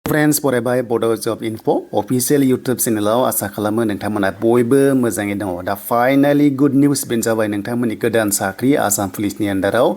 friends फरायबाय बड' जब info अफिशियेल YouTube चेनेलाव आसा खालामो नोंथांमोना बयबो मोजाङै दङ दा फाइनाली गुड निउज बेनो जाबाय नोंथांमोननि गोदान साख्रि आसाम पुलिसनि आन्दाराव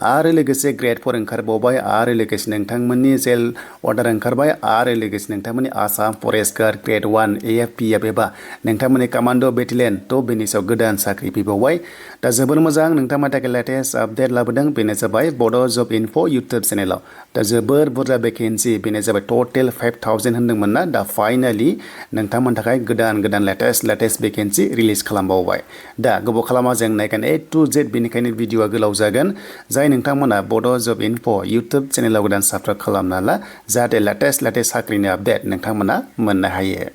आरो लोगोसे Gr-4 ओंखारबावबाय आरो लोगोसे नोंथांमोननि जेल अर्डार ओंखारबाय आरो लोगोसे नोंथांमोननि Assam forest guard grade 1 AFPF एबा नोंथांमोननि कमान्ड' बेटेलियन थ' बेनि सायाव गोदान साख्रि फैबावबाय दा जोबोर मोजां नोंथांमोननि थाखाय लेटेस्ट आपडेट लाबोदों बेनो जाबाय बड' जब इनफो इउटुब चेनेलाव दा जोबोर बुरजा भेकेन्सि बेनो जाबाय टटेल 5,000 होनदोंमोन ना दा फाइनाली नोंथांमोननि थाखाय गोदान लेटेस्ट भेकेन्सि रिलिज खालामबावबाय दा गोबाव खालामा जों नायगोन A to Z बेनिखायनो भिडिअआ गोलाव जागोन जाय नोंथांमोना बड' जब इनफो इउटुब चेनेलाव गोदान साबस्क्राइब खालामना ला जाहाथे लेटेस्ट साख्रिनि आपडेट नोंथांमोना मोननो हायो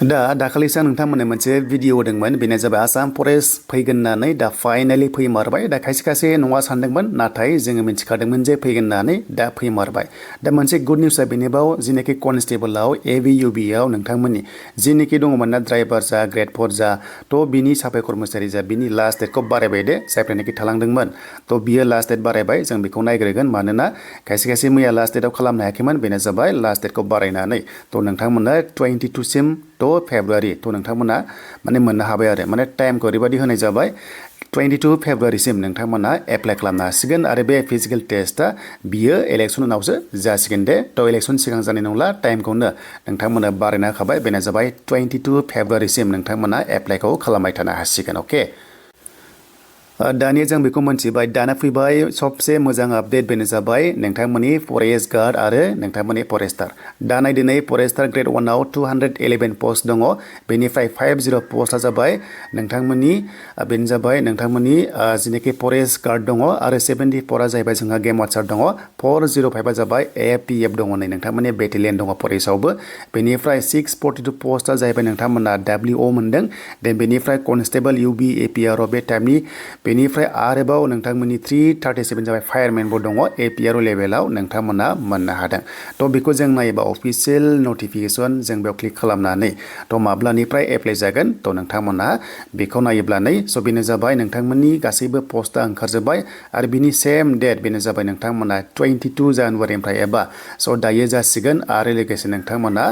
दा दाखालिसो नोंथांमोननो मोनसे भिडिअ होदोंमोन बेनो जाबाय आसाम फरेस्ट फैगोन होननानै दा फाइनाली फैमारबाय दा खायसे नङा सानदोंमोन नाथाय जोङो मिथिखादोंमोन जे फैगोन होननानै दा फैमारबाय दा मोनसे गुड निउसआ बेनोबाव जेनाखि कनस्टेबलाव AVUBआव नोंथांमोननि जेनाखि दङमोन ना ड्राइभार जा ग्रेड 4 जा थ' बिनि साफाय कर्मचारि जा बिनि लास्ट डेटखौ बारायबाय दे जायफ्रानोखि थालांदोंमोन थ' बियो लास्ट डेट बारायबाय जों बेखौ नायग्रोगोन मानोना खायसे मैया लास्ट डेटआव खालामनो हायाखैमोन बेनो जाबाय लास्ट डेटखौ बारायनानै थ' नोंथांमोना 22 सिम फेब्रुवारि थ' नोंथांमोना माने मोननो हाबाय आरो माने टाइमखौ ओरैबायदि होनाय जाबाय 22 फेब्रुवारिसिम नोंथांमोना एप्लाइ खालामनो हासिगोन आरो बे फिजिकेल टेस्टआ बियो इलेक्सन उनावसो जासिगोन दे थ' इलेक्सन सिगां जानाय नंला टाइमखौनो नोंथांमोना बारायना होखाबाय बेनो जाबाय 22 फेब्रुवारिसिम नोंथांमोना एप्लाइखौ खालामबाय थानो हासिगोन अके दानिया जों बेखौ मोनथिबाय दाना फैबाय सबसे मोजां आपडेट बेनो जाबाय नोंथांमोननि फरेस्ट गार्ड आरो नोंथांमोननि फरेस्टार दा नायदिनै फरेस्टार ग्रेड 1 आव 211 पस्ट दङ बेनिफ्राय 50 पस्टआ जाबाय नोंथांमोननि बेनो जाबाय नोंथांमोननि जेनाखि फरेस्ट गार्ड दङ आरो 74आ जाहैबाय जोंहा गेम वाचार दङ 405आ जाबाय APF दङ नै नोंथांमोननि बेटेलियन दङ फरेस्टआवबो बेनिफ्राय 642 पस्टआ जाहैबाय नोंथांमोना WO मोनदों देन बेनिफ्राय कनस्टेबल UB APRO बे टाइमनि बेनिफ्राय आरोबाव नोंथांमोननि 337 जाबाय फायारमेनबो दङ APRO लेभेलाव नोंथांमोना मोननो हादों थ' बेखौ जों नायोबा अफिसियेल नटिफिकेसन जों बेयाव क्लिक खालामनानै थ' माब्लानिफ्राय एप्लाइ जागोन थ' नोंथांमोना बेखौ नायोब्लानै स' बेनो जाबाय नोंथांमोननि गासैबो पस्टआ ओंखारजोब्बाय आरो बिनि सेम डेट बेनो जाबाय नोंथांमोना 22 जानुवारिनिफ्राय एबा स' दायो जासिगोन आरो लोगोसे नोंथांमोना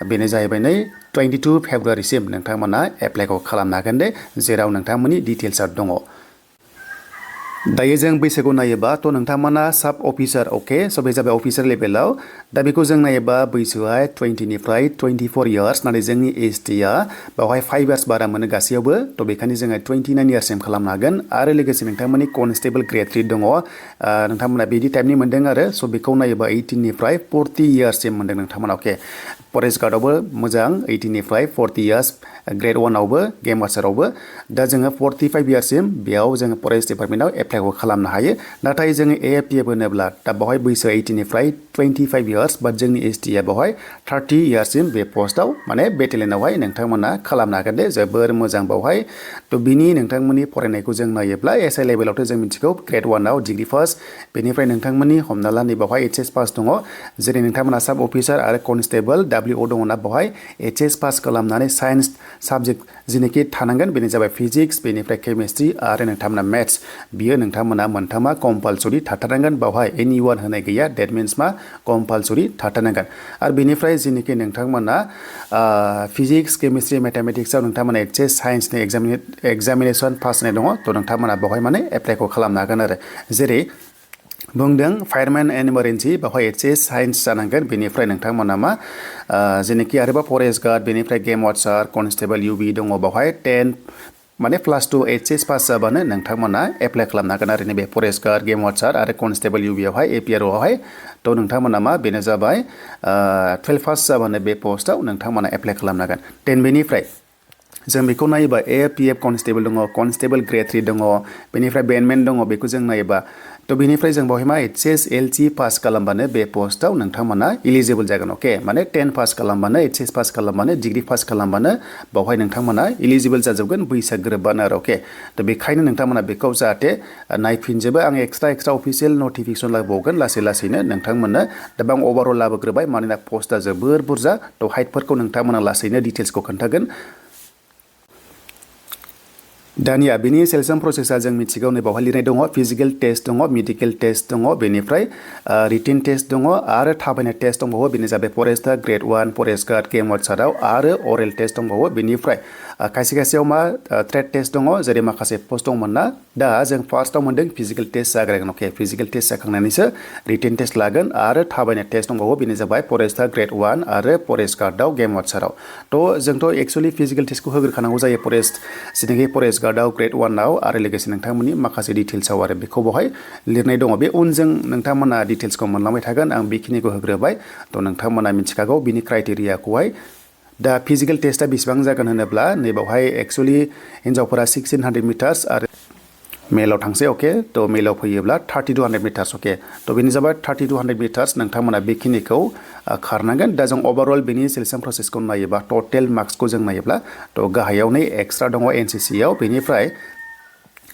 बेनो जाहैबाय नै 22 फेब्रुवारिसिम नोंथांमोना एप्लाइखौ खालामनो हागोन दे जेराव नोंथांमोननि डिटेल्सआ दङ दायो जों बैसोखौ नायोबा थ' नोंथांमोना साब अफिसार अके स' बे जाबाय अफिसार लेभेलाव दा बेखौ जों नायोबा बैसोआ 20 निफ्राय 24 इयार्स नाथाय जोंनि STआ बेवहाय 5 इयार्स बारा मोनो गासैयावबो थ' बेखायनो जोङो 29 इयार्ससिम खालामनो हागोन आरो लोगोसे नोंथांमोननि कनस्टेबल ग्रेड 3 दङ नोंथांमोना बिदि टाइपनि मोनदों आरो स' बेखौ नायोबा 18 निफ्राय 40 इयार्ससिम मोनदों नोंथांमोना अके फरेस्ट गार्डआवबो मोजां 18 निफ्राय 40 इयार्स ग्रेड 1 आवबो गेम वाचारावबो दा जोङो 45 इयार्ससिम बेयाव जोङो फरेस्ट डिपार्टमेन्टआव एप्लाइखौ खालामनो हायो नाथाय जोङो AFPF होनोब्ला दा बेवहाय बैसोआ 18 निफ्राय 25 इयार्स बाट जोंनि STआ बेवहाय 30 इयार्ससिम बे पस्टआव माने बेटेलियनावहाय नोंथांमोना खालामनो हागोन दे जोबोर मोजां बेवहाय थ' बिनि नोंथांमोननि फरायनायखौ जों नायोब्ला SI लेभेलावथ' जों मिथिगौ ग्रेड 1 आव डिग्री फार्स्ट बेनिफ्राय नोंथांमोननि हमना ला नै बेवहाय HS पास दङ जेरै नोंथांमोना साब अफिसार आरो कनस्टेबल WO दङना बेवहाय HS पास खालामनानै साइन्स साबजेक्ट जेनाखि थानांगोन बेनो जाबाय फिजिक्स बेनिफ्राय केमिस्ट्रि आरो नोंथांमोना मेथ्स बियो नोंथांमोना मोनथामा कम्पालसरि थाथारनांगोन बेवहाय एनिवान होनाय गैया डेट मिन्स मा कम्पालसरि थाथारनांगोन आरो बेनिफ्राय जेनाखि नोंथांमोना फिजिक्स केमिस्ट्रि मेथामेटिक्सआव नोंथांमोना HS साइन्सनि एग्जामिनेसन पास जानाय दङ थ' नोंथांमोना बेवहाय माने एप्लाइखौ खालामनो हागोन आरो जेरै बुंदों फायारमेन इमारजेन्सि बेवहाय HS साइन्स जानांगोन बेनिफ्राय नोंथांमोना मा जेनाखि आरोबाव फरेस्ट गार्ड बेनिफ्राय गेम वाचार कनस्टेबल UB दङ बेवहाय 10 माने +2 HS पास जाबानो नोंथांमोना एप्लाइ खालामनो हागोन आरो नैबे फरेस्ट गार्ड गेम वाचार आरो कनस्टेबल UBआवहाय APRO आवहाय थ' नोंथांमोना मा बेनो जाबाय 12 पास जाबानो बे पस्टआव नोंथांमोना एप्लाइ खालामनो हागोन देन बेनिफ्राय जों बेखौ नायोबा AFPF कनस्टेबल दङ कनस्टेबल ग्रेड 3 दङ बेनिफ्राय बेनमेन दङ बेखौ जों नायोबा थ' बेनिफ्राय जों बेवहाय मा HS LC पास खालामबानो बे पस्टआव नोंथांमोना इलिजिबल जागोन अके माने 10 पास खालामबानो HS पास खालामबानो डिग्री पास खालामबानो बेवहाय नोंथांमोना इलिजिबल जाजोबगोन बैसो गोरोबबानो आरो अके थ' बेखायनो नोंथांमोना बेखौ जाहाथे नायफिनजोबो आं एक्सट्रा अफिसियेल नटिफिकेसन लाबोबावगोन लासैनो नोंथांमोननो दा आं अभारअल लाबोग्रोबाय मानोना पस्टआ जोबोर बुरजा थ' हाइटफोरखौ नोंथांमोना लासैनो डिटेल्सखौ खोन्थागोन दानिया बिनि सेलेक्शन प्रसेसा जों मिथिगौ नै बावहाय लिरनाय दङ फिजिकल टेस्ट दङ मेडिकेल टेस्ट दङ बेनिफ्राय रिटेन टेस्ट दङ आरो थाबायनाय टेस्ट दंबावो बेनो जाबाय forester grade 1 forest guard game वार्डसाराव आरो अरेल टेस्ट दंबावो बेनिफ्राय खायसे खायसेयाव मा ट्रेड टेस्ट दङ जेरै माखासे पोस्ट दंमोन ना दा जों फार्स्टआव मोनदों फिजिकल टेस्ट जाग्रोगोन अके फिजिकल टेस्ट जाखांनानैसो रिटेन टेस्ट लागोन आरो थाबायनाय टेस्ट दंबावो बेनो जाबाय फरेस्टार ग्रेड 1 आरो फरेस्ट गार्डआव गेम वार्डसाराव जोंथ' एक्चुअली फिजिकल टेस्टखौ होग्रोखानांगौ जायो फरेस्ट जेनाखि फरेस्ट गार्डआव ग्रेड 1 आव आरो लोगोसे नोंथांमोननि माखासे डिटेल्सआव आरो बेखौ बावहाय लिरनाय दङ बे उनजों नोंथांमोना डिटेल्सखौ मोनलांबाय थागोन आं बेखिनिखौ होग्रोबाय नोंथांमोना मिथिखागौ बिनि क्राइटेरियाखौहाय दा फिजिकल टेस्टआ बेसेबां जागोन होनोब्ला नैबावहाय एक्चुअली हिन्जावफोरा 1600 मिटार्स आरो मेलाव थांसै अके मेलाव फैयोब्ला 3200 मिटार्स अके बेनो जाबाय 3200 मिटार्स नोंथांमोना बेखिनिखौ खारनांगोन दा जों ओभारअल बेनि सेलेक्शन प्रसेसखौ नायोबा टटेल मार्क्सखौ जों नायोब्ला गाहायावनो एक्सट्रा दङ एनसिसिआव बेनिफ्राय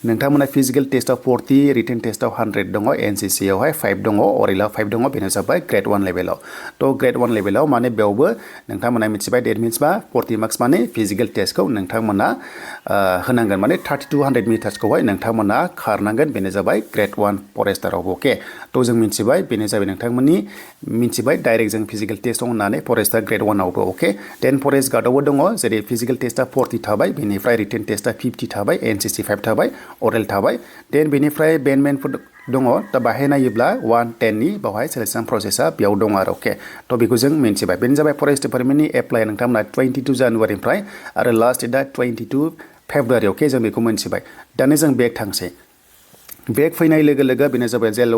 नोंथांमोना फिजिकल टेस्टआव 40 रिटेन टेस्टआव 100 दङ एनसिसिआवहाय 5 दङ अरेलाव 5 दङ बेनो जाबाय ग्रेड 1 लेभेलाव ग्रेड 1 लेभेलाव माने बेयावबो नोंथांमोना मिथिबाय डेट मिन्स मा 40 मार्क्स माने फिजिकल टेस्टखौ नोंथांमोना होनांगोन माने 3200 मिटार्सखौहाय नोंथांमोना खारनांगोन बेनो जाबाय ग्रेड 1 फरेस्टाराव अके जों मिथिबाय बेनो जाबाय नोंथांमोननि मिथिबाय डाइरेक्ट जों फिजिकल टेस्ट दं होननानै फरेस्टार ग्रेड 1 आवबो अके देन फरेस्ट गार्डआवबो दङ जेरै फिजिकल टेस्टआ 40 थाबाय बेनिफ्राय रिटेन टेस्टआ 50 थाबाय एनसिसि 5 थाबाय अरेल थाबाय देन बेनिफ्राय बेन्डमेनफोर दङ बाहाय नायोब्ला 110 नि बावहाय सेलेक्शन प्रसेसा बेयाव दङ आरो अके बेखौ जों मिथिबाय बेनो जाबाय फरेस्ट डिपार्टमेन्टनि एप्लाइ नोंथांमोना 22 जानुवारिनिफ्राय आरो लास्ट डेटआ 22 फेब्रुवारि अके जों बेखौ मिथिबाय दानो जों बेक थांसै बेक फैनाय लोगो लोगो बेनो जाबाय जेल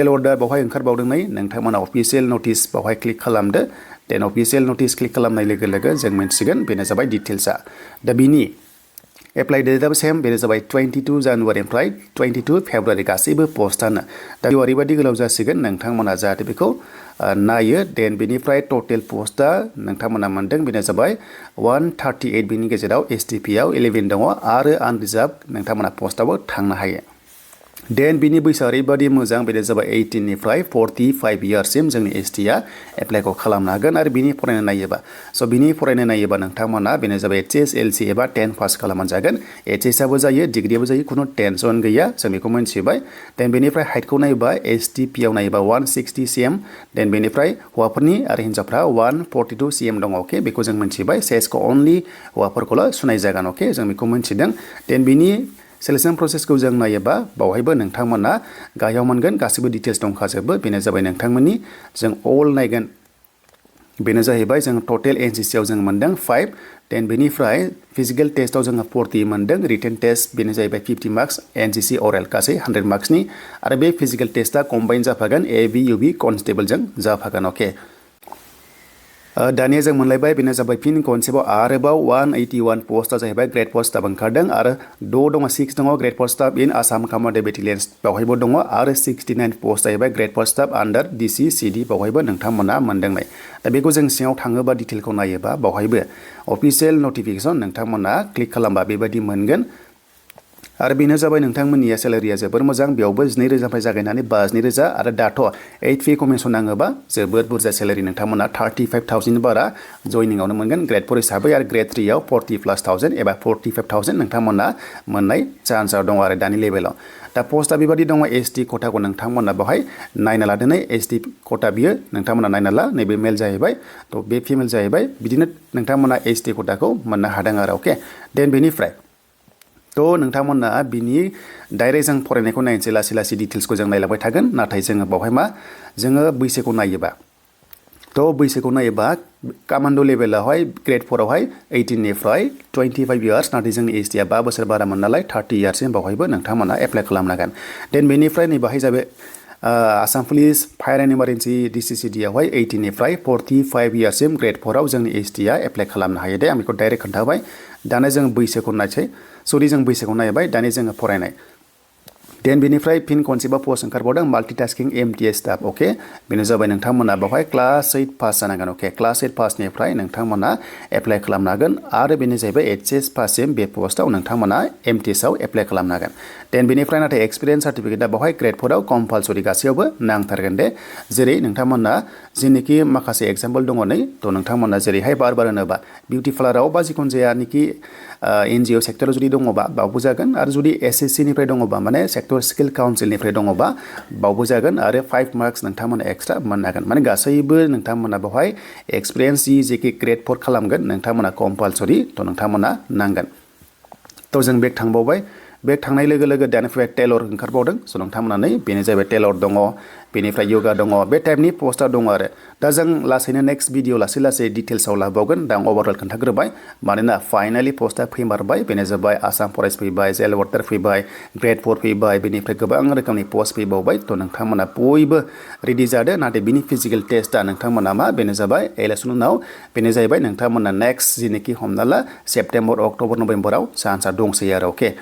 अर्डार बावहाय ओंखारबावदों नै नोंथांमोना अफिसियेल नटिस बावहाय क्लिक खालामदो देन अफिसियेल नटिस क्लिक खालामनाय लोगो लोगो जों मिथिगोन बेनो जाबाय डिटेल्सआ दा बिनि एप्लाइ डेटआबो सेम बेनो जाबाय 22 जानुवारिनिफ्राय 22 फेब्रुवारि गासैबो पस्टआनो दा ओरैबायदि गोलाव जासिगोन नोंथांमोना जाहाथे बेखौ नायो देन बेनिफ्राय टटेल पस्टआ नोंथांमोना मोनदों बेनो जाबाय 138 बिनि गेजेराव एसटिपिआव 11 दङ आरो आनरिजार्भ नोंथांमोना पस्टआवबो थांनो हायो देन बिनि बैसोआ ओरैबायदि मोजां बेनो जाबाय 18 निफ्राय 45 इयार्ससिम जोंनि एसटिआ एप्लाइखौ खालामनो हागोन आरो बिनि फरायनाय नायोबा बिनि फरायनाय नायोबा नोंथांमोना बेनो जाबाय एचएस एलसि एबा 10 पास खालामनो जागोन एचएसआबो जायो डिग्रिआबो जायो खुनु टेनसन गैया जों बेखौ मिथिबाय देन बेनिफ्राय हाइटखौ नायोबा एसटिपिआव नायोबा 160 cm देन बेनिफ्राय हौवाफोरनि आरो हिन्जावफ्रा 142 cm दङ अके बेखौ जों मिथिबाय साइजखौ अनलि हौवाफोरखौल' सुनाय जागोन अके जों बेखौ मिथिदों देन बिनि सेलेक्शन प्रसेसखौ जों नायोबा बावहायबो नोंथांमोना गाहायाव मोनगोन गासैबो डिटेल्स दंखाजोबो बेनो जाबाय नोंथांमोननि जों अल नायगोन बेनो जाहैबाय जों टटेल एनसिसिआव जों मोनदों 5 देन बेनिफ्राय फिजिकल टेस्टआव जोङो 40 मोनदों रिटेन टेस्ट बेनो जाहैबाय 50 मार्क्स एनसिसि अरेल गासै 100 मार्क्सनि आरो बे फिजिकल टेस्टआ कम्बाइन जाफागोन एबि इउबि कनस्टेबलजों जाफागोन अके दानिया जों मोनलायबाय बेनो जाबाय फिन कनसेप्टआव आरोबाव 181 पस्टआ जाहैबाय ग्रेड 4 स्टाफ ओंखारदों आरो 6 दङ ग्रेड 4 स्टाफ इन आसाम कमान्ड बेटेलियन्स बावहायबो दङ आरो 69 पस्ट जाहैबाय ग्रेड 4 स्टाफ आन्डार डिसि सिडि बावहायबो नोंथांमोना मोनदोंनाय दा बेखौ जों सिङाव थाङोबा डिटेलखौ नायोबा बावहायबो अफिसियेल नटिफिकेसन नोंथांमोना क्लिक खालामबा बेबायदि मोनगोन आरो बेनो जाबाय नोंथांमोननिया सेलारिया जोबोर मोजां बेयावबो 12,000 जागायनानै 52,000 आरो दाथ' 8 कमिसन नाङोबा जोबोद बुरजा सेलारि नोंथांमोना 35,000 बारा जयनिंआवनो मोनगोन ग्रेड 4 हिसाबै आरो ग्रेड 3 आव 40,000+ एबा 45,000 नोंथांमोना मोननाय चान्सआ दङ आरो दानि लेभेलाव दा पस्टआ बेबायदि दङ एसटि खथाखौ नोंथांमोना बावहाय नायना लादोनै एसटि खथा बियो नोंथांमोना नायना ला नैबे मेल जाहैबाय बे फिमेल जाहैबाय बिदिनो नोंथांमोना एसटि खथाखौ मोननो हादों आरो अके देन बेनिफ्राय नोंथांमोना बिनि डाइरेक्ट जों फरायनायखौ नायनोसै लासै लासै डिटेल्सखौ जों नायलांबाय थागोन नाथाय जोङो बावहाय मा जोङो बैसोखौ नायोबा बैसोखौ नायोबा कामान्ड' लेभेलावहाय ग्रेड 4 आवहाय 18 निफ्राय 25 इयार्स नाथाय जोंनि एसटिआ 5 बोसोर बारामोन नालाय 30 इयार्ससिम बावहायबो नोंथांमोना एप्लाइ खालामनो हागोन देन बेनिफ्राय नैबाहाय जाबाय Assam police fire and emergency डिसिसिडिआवहाय 18 निफ्राय 45 इयार्ससिम ग्रेड 4 आव जोंनि एसटिआ एप्लाइ खालामनो हायो दे आं बेखौ डाइरेक्ट खोन्थाबाय दानो जों बैसोखौ नायसै जों बैसोखौ नायबाय दानि जोङो फरायनाय देन बेनिफ्राय फिन खनसेबा पस्ट ओंखारबावदों माल्टिटास्किं MTS स्टाफ अके बेनो जाबाय नोंथांमोना बेवहाय क्लास 8 पास जानांगोन अके क्लास 8 पासनिफ्राय नोंथांमोना एप्लाइ खालामनो हागोन आरो बेनो जाहैबाय HS पाससिम बे पस्टआव नोंथांमोना MTS आव एप्लाइ खालामनो हागोन देन बेनिफ्राय नाथाय एक्सपिरियेन्स सार्टिफिकेटआ बेवहाय Gr-4 आव कम्पालसरि गासैयावबो नांथारगोन दे जेरै नोंथांमोना जेनोखि माखासे एग्जाम्पल दङ नै थ' नोंथांमोना जेरैहाय बार होनोबा बिउटि पार्लाराव बा जिखुनु जायानिखि NGO सेक्टराव जुदि दङबा बावबो जागोन आरो जुदि SSC निफ्राय दङबा माने सेक्टर स्किल काउन्सिलनिफ्राय दङबा बावबो जागोन आरो 5 मार्क्स नोंथांमोना एक्सट्रा मोननो हागोन माने गासैबो नोंथांमोना बेवहाय एक्सपिरियेन्स जेखि Gr-4 खालामगोन नोंथांमोना कम्पालसरि थ' नोंथांमोना नांगोन थ' जों बेक थांबावबाय बेक थांनाय लोगो लोगो दानिफ्राय टेलर ओंखारबावदों स' नोंथांमोना नै बेनो जाहैबाय टेलर दङ बेनिफ्राय योगा दङ बे टाइपनि पस्टआ दङ आरो दा जों लासैनो नेक्स्ट भिडिअ लासै डिटेल्सआव लाबावगोन दा आं अभारअल खोन्थाग्रोबाय मानोना फाइनालि पस्टआ फैमारबाय बेनो जाबाय आसाम फरेस्ट फैबाय जेल वार्डार फैबाय Gr-4 फैबाय बेनिफ्राय गोबां रोखोमनि पस्ट फैबावबाय थ' नोंथांमोना बयबो रेडि जादो नाथाय बिनि फिजिकेल टेस्टआ नोंथांमोना मा बेनो जाबाय इलेक्सन उनाव बेनो जाहैबाय नोंथांमोना नेक्स्ट जेनोखि हमना ला सेप्तेम्बर अक्ट'बर नभेम्बराव चान्सआ दंसै आरो अके